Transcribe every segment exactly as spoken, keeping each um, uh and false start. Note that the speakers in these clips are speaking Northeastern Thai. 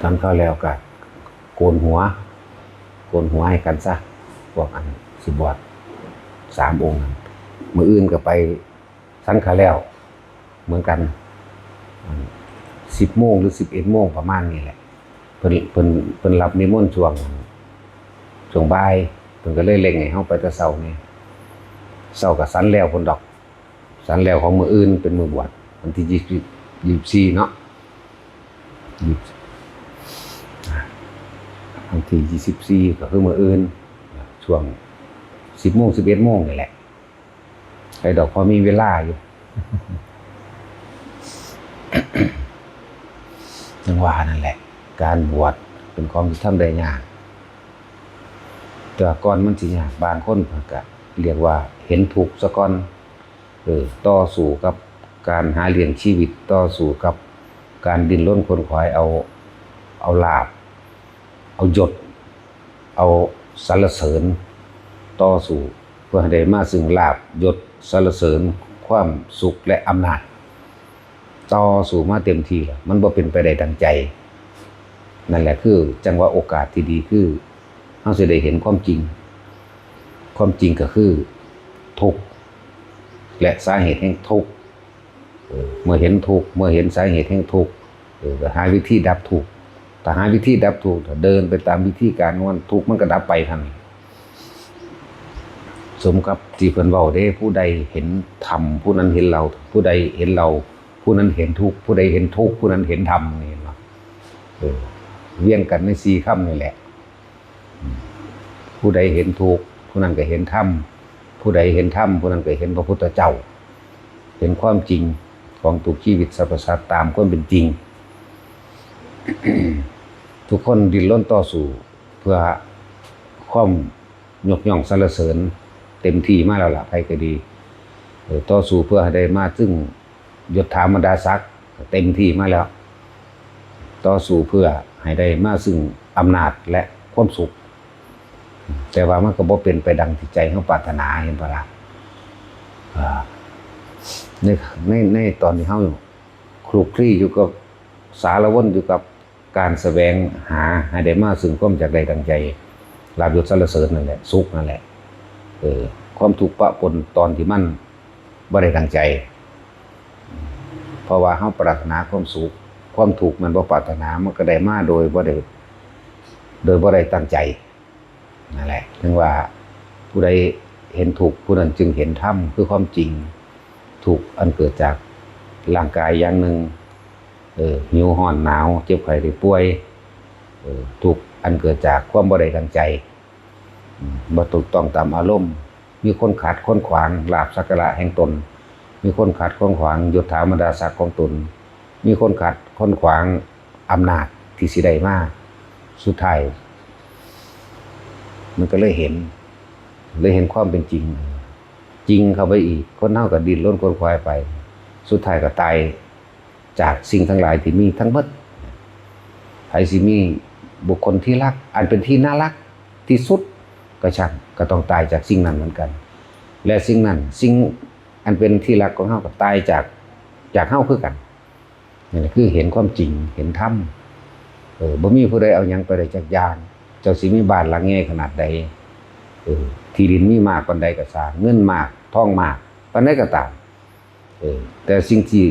ฉันข้าวแล้วก็โกนหัว โกนหัวให้กันซะ พวกอันสิบวชสามองค์นั้น มื้ออื่นก็ไปฉันข้าวแล้ว เหมือนกัน สิบโมงหรือสิบเอ็ดโมงประมาณนี้แหละ เพิ่นเพิ่นเพิ่นรับนิมนต์ช่วง ช่วงบ่าย เพิ่นก็เลยเร่งให้เฮาไปแต่เช้านี่ เช้าก็ฉันแล้วพุ้นดอก ฉันแล้วของมื้ออื่นเป็นมื้อบวช วันที่ยี่สิบ ยี่สิบสี่เนาะ ยี่สิบ วันที่ยี่สิบสี่ก็คือมื้ออื่น ช่วงสิบโมง สิบเอ็ดโมงนี่แหละ ไอ้ดอกพอมีเวลาอยู่ จั่งว่านั่นแหละ การบวชเป็นของที่ทำได้ยาก แต่ก่อนมันสิยาก บางคนเพิ่นก็เรียกว่าเห็นทุกข์ซะก่อน เออ ต่อสู้กับการหาเลี้ยงชีวิต ต่อสู้กับการดิ้นรนขวนขวายเอา เอาลาภ เอายศ เอาสรรเสริญ ต่อสู้เพื่อให้ได้มาซึ่งลาภ ยศ สรรเสริญ ความสุข และอำนาจ ต่อสู้มาเต็มที่แล้ว มันบ่เป็นไปได้ดังใจ นั่นแหละคือจั่งว่าโอกาสที่ดีคือ เฮาสิได้เห็นความจริง ความจริงก็คือทุกข์ และสาเหตุแห่งทุกข์ เออ เมื่อเห็นทุกข์ เมื่อเห็นสาเหตุแห่งทุกข์ เออ ก็หาวิธีดับทุกข์ ถ้าหาวิธีดับทุกข์ ถ้าเดินไปตามวิธีการของมัน ทุกข์มันก็ดับไปทันที สมกับที่เพิ่นเว้าเด้ ผู้ใดเห็นธรรม ผู้นั้นเห็นเรา ผู้ใดเห็นเรา ผู้นั้นเห็นทุกข์ ผู้ใดเห็นทุกข์ ผู้นั้นเห็นธรรม นี่เห็นบ่ เออ เวียนกันในสี่คำนี่แหละ อืม ผู้ใดเห็นทุกข์ ผู้นั้นก็เห็นธรรม ผู้ใดเห็นธรรม ผู้นั้นก็เห็นพระพุทธเจ้า เห็นความจริงของทุกชีวิตสรรพสัตว์ตามความเป็นจริง ทุกคนดิ้นรนต่อสู้เพื่อความยกย่องสรรเสริญเต็มที่มาแล้วล่ะ ไผก็ดี เออ ต่อสู้เพื่อให้ได้มาซึ่งยศถาบรรดาศักดิ์เต็มที่มาแล้ว ต่อสู้เพื่อให้ได้มาซึ่งอำนาจและความสุข แต่ว่ามันก็บ่เป็นไปดังที่ใจเฮาปรารถนา เห็นบ่ล่ะ อ่า ใน ใน ในตอนที่เฮาคลุกคลีอยู่กับ สารวนอยู่กับการแสวงหาให้ได้มาซึ่งความอยากได้ดังใจ ลาภยศสรรเสริญนั่นแหละ สุขนั่นแหละ เออ ความทุกข์ปะปนตอนที่มันบ่ได้ดังใจ เพราะว่าเฮาปรารถนาความสุข ความทุกข์มันบ่ปรารถนา มันก็ได้มาโดยบ่ได้ โดยบ่ได้ตั้งใจ นั่นแหละ ถึงว่าผู้ใดเห็นทุกข์ ผู้นั้นจึงเห็นธรรม คือความจริง ทุกข์อันเกิดจากร่างกายอย่างหนึ่ง เออ หิว ร้อน หนาว เจ็บไข้ได้ป่วย เออ ทุกข์อันเกิดจากความบ่ได้ดังใจ อืม บ่ถูกต้องตามอารมณ์ มีคนขัดคนขวางลาภสักการะแห่งตน มีคนขัดคนขวางยศถาบรรดาศักดิ์ของตน มีคนขัดคนขวางอำนาจที่สิได้มา สุดท้าย มันก็เลยเห็น เลยเห็นความเป็นจริง จริงเข้าไปอีก คนเฮาก็ดิ้นรนขวนขวายไป สุดท้ายก็ตายจากสิ่งทั้งหลายที่มีทั้งหมด ไผสิมีบุคคลที่รัก อันเป็นที่น่ารักที่สุดก็ช่าง ก็ต้องตายจากสิ่งนั้นเหมือนกัน และสิ่งนั้น สิ่งอันเป็นที่รักของเฮาก็ตายจาก จากเฮาคือกัน นี่แหละคือเห็นความจริง เห็นธรรม เออ บ่มีผู้ใดเอาหยังไปได้จักอย่าง เจ้าสิมีบ้านหลังใหญ่ขนาดใด เออ ที่ดินมีมากปานใดก็ซ่าง เงินมาก ทองมากปานใดก็ตาม เออ แต่สิ่งที่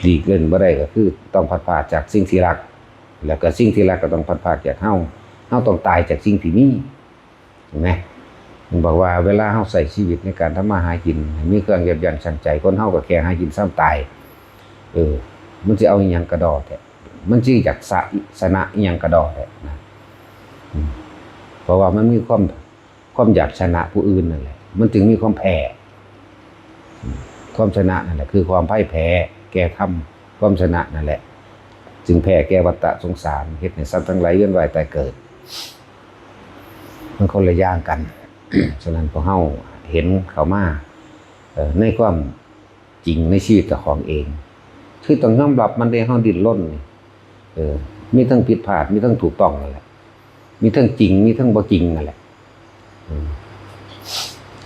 หลีกเล่นบ่ได้ก็คือต้องพลัดพรากจากสิ่งที่รัก แล้วก็สิ่งที่รักก็ต้องพลัดพรากจากเฮา เฮาต้องตายจากสิ่งที่มี เห็นไหม มันบอกว่าเวลาเฮาใช้ชีวิตในการทำมาหากิน ให้มีเครื่องยับยั้งชั่งใจ คนเฮาก็แค่หากินซ่ำตาย เออ มันสิเอาอิหยังกะด้อแท้ มันสิอยากสะ ชนะอิหยังกะด้อแท้นะ อืม เพราะว่ามันมีความ ความอยากชนะผู้อื่นนั่นแหละ มันจึงมีความแพ้ อืม ความชนะนั่นแหละ คือความพ่ายแพ้แก่ธรรม ความชนะนั่นแหละ จึงแพ้แก่วัฏฏะสงสาร เฮ็ดให้สัตว์ทั้งหลายเวียนว่ายตายเกิด มันคนละอย่างกัน ฉะนั้นพวกเฮาเห็นเข้ามา เอ่อ ในความจริงในชีวิตเจ้าของเอง คือต้องยอมรับมันเด้ เฮาดิ้นรนนี่ เออ มีทั้งผิดพลาด มีทั้งถูกต้องนั่นแหละ มีทั้งจริง มีทั้งบ่จริงนั่นแหละ อืม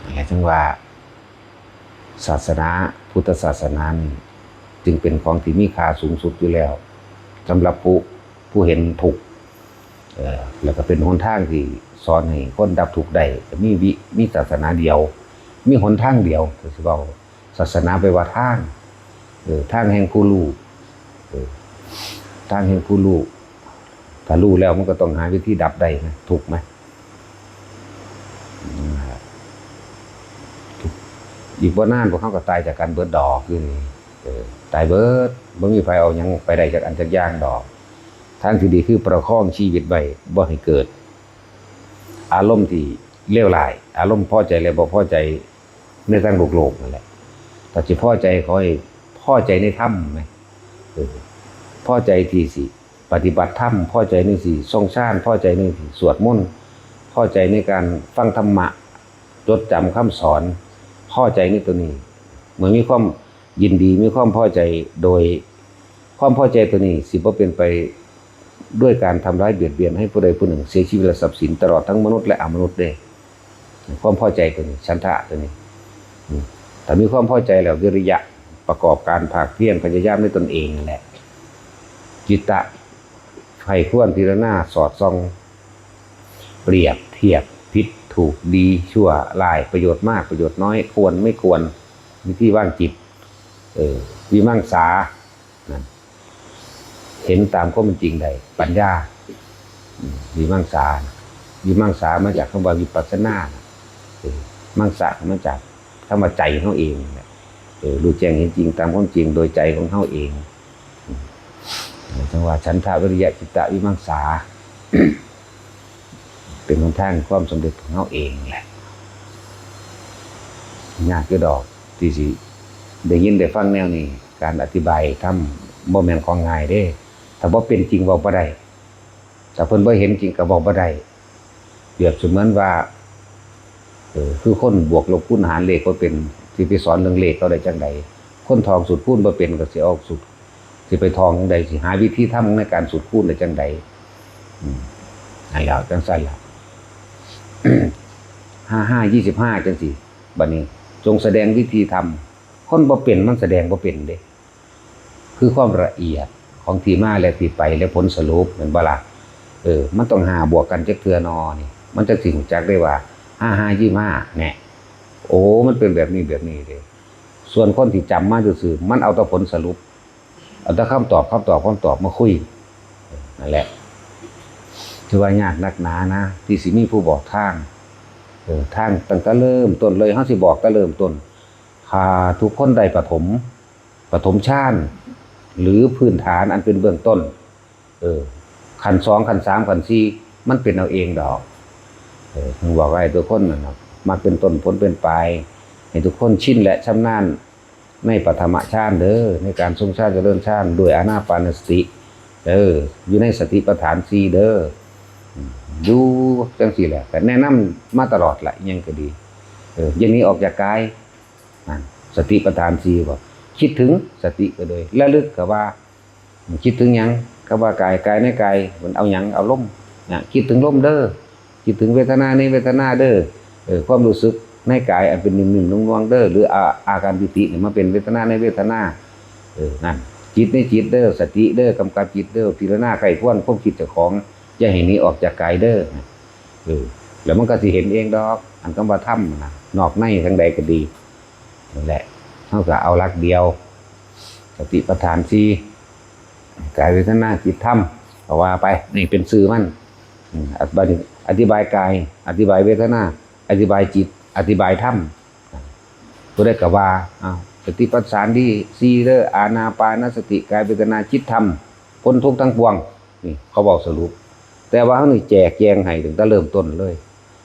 นั่นแหละ จั่งว่า ศาสนา พุทธศาสนานี่ จึงเป็นของที่มีค่าสูงสุดอยู่แล้ว สำหรับผู้ ผู้เห็นทุกข์ เอ่อ แล้วก็เป็นหนทางที่สอนให้คนดับทุกข์ได้ มีวิ มีศาสนาเดียว มีหนทางเดียว ก็สิเว้า ศาสนาแปลว่าทาง เออ ทางแห่งผู้รู้ เออ ทางแห่งผู้รู้ ถ้ารู้แล้วมันก็ต้องหาวิธีดับได้นะ ทุกข์ไหม อืม อีกบ่นานพวกเขาก็ตายจากกันเบิดดอกอยู่นี่ เออ ตายเบิด บ่มีไผเอาหยังไปได้จากอันจักอย่างดอก ทางที่ดีคือประคองชีวิตไว้ บ่ให้เกิด อารมณ์ที่เลวร้าย อารมณ์พอใจและบ่พอใจในทางโลกๆนั่นแหละ ถ้าสิพอใจ ขอให้พอใจในธรรมไหม เออ พอใจที่สิปฏิบัติธรรม พอใจในสิทรงฌาน พอใจในสิสวดมนต์ พอใจในการฟังธรรมะ จดจำคำสอน พอใจในตัวนี้ เมื่อมีความยินดี มีความพอใจ โดยความพอใจตัวนี้สิบ่เป็นไปด้วยการทำร้ายเบียดเบียนให้ผู้ใดผู้หนึ่งเสียชีวิตและทรัพย์สิน ตลอดทั้งมนุษย์และอมนุษย์เด้ ความพอใจตัวนี้ ฉันทะตัวนี้ อืม ถ้ามีความพอใจแล้ว วิริยะ ประกอบการภาคเพียรพยายามในตนเองนั่นแหละ จิตตะ ใคร่ครวญพิจารณาสอดส่อง เปรียบเทียบ ผิดถูก ดีชั่วร้าย ประโยชน์มาก ประโยชน์น้อย ควรไม่ควร วิธีวางจิต เออ วิมังสา นั่น เห็นตามความเป็นจริงได้ ปัญญา อืม วิมังสา วิมังสามาจากคำว่าวิปัสสนา เออ มังสามาจากคำว่าใจเฮาเองนั่นแหละ เออ รู้แจ้งเห็นจริงตามความจริงโดยใจของเฮาเอง อืม จั่งว่าฉันทะ วิริยะ จิตตะ วิมังสา เป็นหนทางความสำเร็จของเฮาเองแหละ ยากอยู่ดอกที่สิได้ยินได้ฟังแนวนี้ การอธิบายธรรมบ่แม่นของง่ายเด้ ถ้าบ่เป็นจริงเว้าบ่ได้ ถ้าเพิ่นบ่เห็นจริงก็เว้าบ่ได้ เปรียบเสมือนว่า เออ คือคนบวกลบคูณหารเลขบ่เป็น สิไปสอนเรื่องเลขเขาได้จั่งใด คนท่องสูตรคูณบ่เป็นก็สิเอาสูตร สิไปท่องจั่งใด สิหาวิธีทำในการสูตรคูณได้จั่งใด อืม นั่นแหละ จั่งซั่นล่ะ ห้าห้า ยี่สิบห้า จั่งซี้ บัดนี้จงแสดงวิธีทำ คนบ่เป็นมันแสดงบ่เป็นเด้ คือความละเอียดของที่มาและที่ไปและผลสรุป แม่นบ่ล่ะ เออ มันต้องห้าบวกกันจักเทื่อนอนี่ มันจั่งสิรู้จักได้ว่า ห้าห้า ยี่สิบห้า แน่ โอ้ มันเป็นแบบนี้แบบนี้เด้ ส่วนคนที่จำมาซื่อๆ มันเอาแต่ผลสรุป เอาแต่คำตอบ คำตอบ คำตอบมาคุย นั่นแหละ ถือว่ายากนักหนานะ ที่สิมีผู้บอกทาง เออ ทางตั้งแต่เริ่มต้นเลย เฮาสิบอกแต่เริ่มต้น ถ้าทุกคนได้ปฐม ปฐมฌาน หรือพื้นฐานอันเป็นเบื้องต้น เออ ขั้นสอง ขั้นสาม ขั้นสี่ มันเป็นเอาเองดอก เออ ถึงบอกว่าให้ทุกคนนั่นน่ะ มักเป็นต้นผลเป็นปลาย ให้ทุกคนชินและชำนาญ ในปฐมฌานเด้อ ในการทรงฌานเจริญฌานด้วยอานาปานสติ เออ อยู่ในสติปัฏฐานสี่เด้อ อืม อยู่จั่งซี้แหละ ก็แนะนำมาตลอดละ อิหยังก็ดี เออ อย่าหนีออกจากกาย นั่น สติปัฏฐานสี่ บ่ คิดถึง สติก็เลย ระลึกก็ว่า คิดถึงหยัง คำว่ากาย กายในกาย มันเอาหยัง เอาลม นะ คิดถึงลมเด้อ คิดถึงเวทนาในเวทนาเด้อ เออ ความรู้สึกในกายอันเป็นนิ่มๆ นวลๆ เด้อ หรืออา อาการปีติเนี่ย มาเป็นเวทนาในเวทนา เออ นั่น จิตในจิตเด้อ สติเด้อ กำกับจิตเด้อ พิจารณาใคร่ครวญความคิดเจ้าของ อย่าให้หนีออกจากกายเด้อ เออ แล้วมันก็สิเห็นเองดอก อันคำว่าธรรมนะ นอกในทางใดก็ดี นั่นแหละ เฮาก็เอาหลักเดียว สติปัฏฐานสี่ กายเวทนาจิตธรรม ก็ว่าไป นี่เป็นชื่อมัน อืม อธิบาย อธิบายกาย อธิบายเวทนา อธิบายจิต อธิบายธรรม ผู้ใดก็ว่า อ้าว สติปัฏฐานที่สี่เด้อ อานาปานสติ กายเวทนาจิตธรรม พ้นทุกข์ทั้งปวง นี่เขาเว้าสรุป แต่ว่าเฮานี่แจกแจงให้ตั้งแต่เริ่มต้นเลย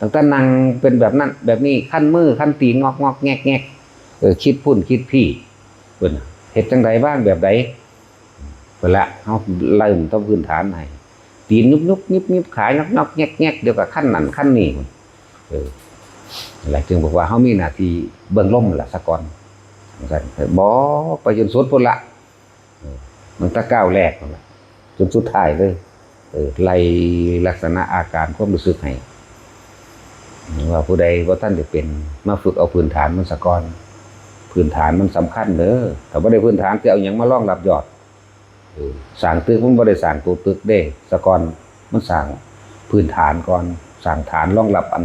ตั้งแต่นั่งเป็นแบบนั้นแบบนี้ คันมือคันตีนงอกงอกแงกแงก เออ คิดพุ่นคิดพี้ เพิ่นน่ะ เฮ็ดจั่งใด วางแบบใด เพิ่นละ เฮาเริ่มต้นพื้นฐานให้ ตีนยุบยุบยิบยิบ ขายอกยอกแงกแงก เดี๋ยวก็คันนั่นคันนี่ เออ นั่นแหละ จึงบอกว่าเฮามีหน้าที่เบิ่งลมนั่นล่ะซะก่อน จั่งซั้น บอกไปจนสุดพุ้นละ เออ ตั้งแต่ก้าวแรกนั่นล่ะ จนสุดท้ายเลย เออ ไล่ลักษณะอาการความรู้สึกให้ ว่าผู้ใดบ่ทันได้เป็น มาฝึกเอาพื้นฐานมันซะก่อน พื้นฐานมันสำคัญเด้อ ถ้าบ่ได้พื้นฐาน สิเอาหยังมารองรับยอด เออ สร้างตึกมันบ่ได้สร้างตัวตึกเด้ ซะก่อน มันสร้างพื้นฐานก่อน สร้างฐานรองรับอัน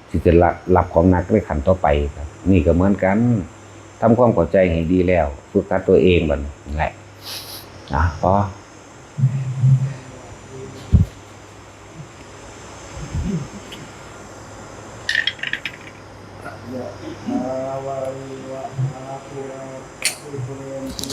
ที่จะรับของหนักในขั้นต่อไปครับ นี่ก็เหมือนกัน ทำความเข้าใจให้ดีแล้ว ฝึกหัดตัวเองบัดนี้แหละ อ่ะ พอ ยะถาวาริวะหาปูราปะริปูเรนติ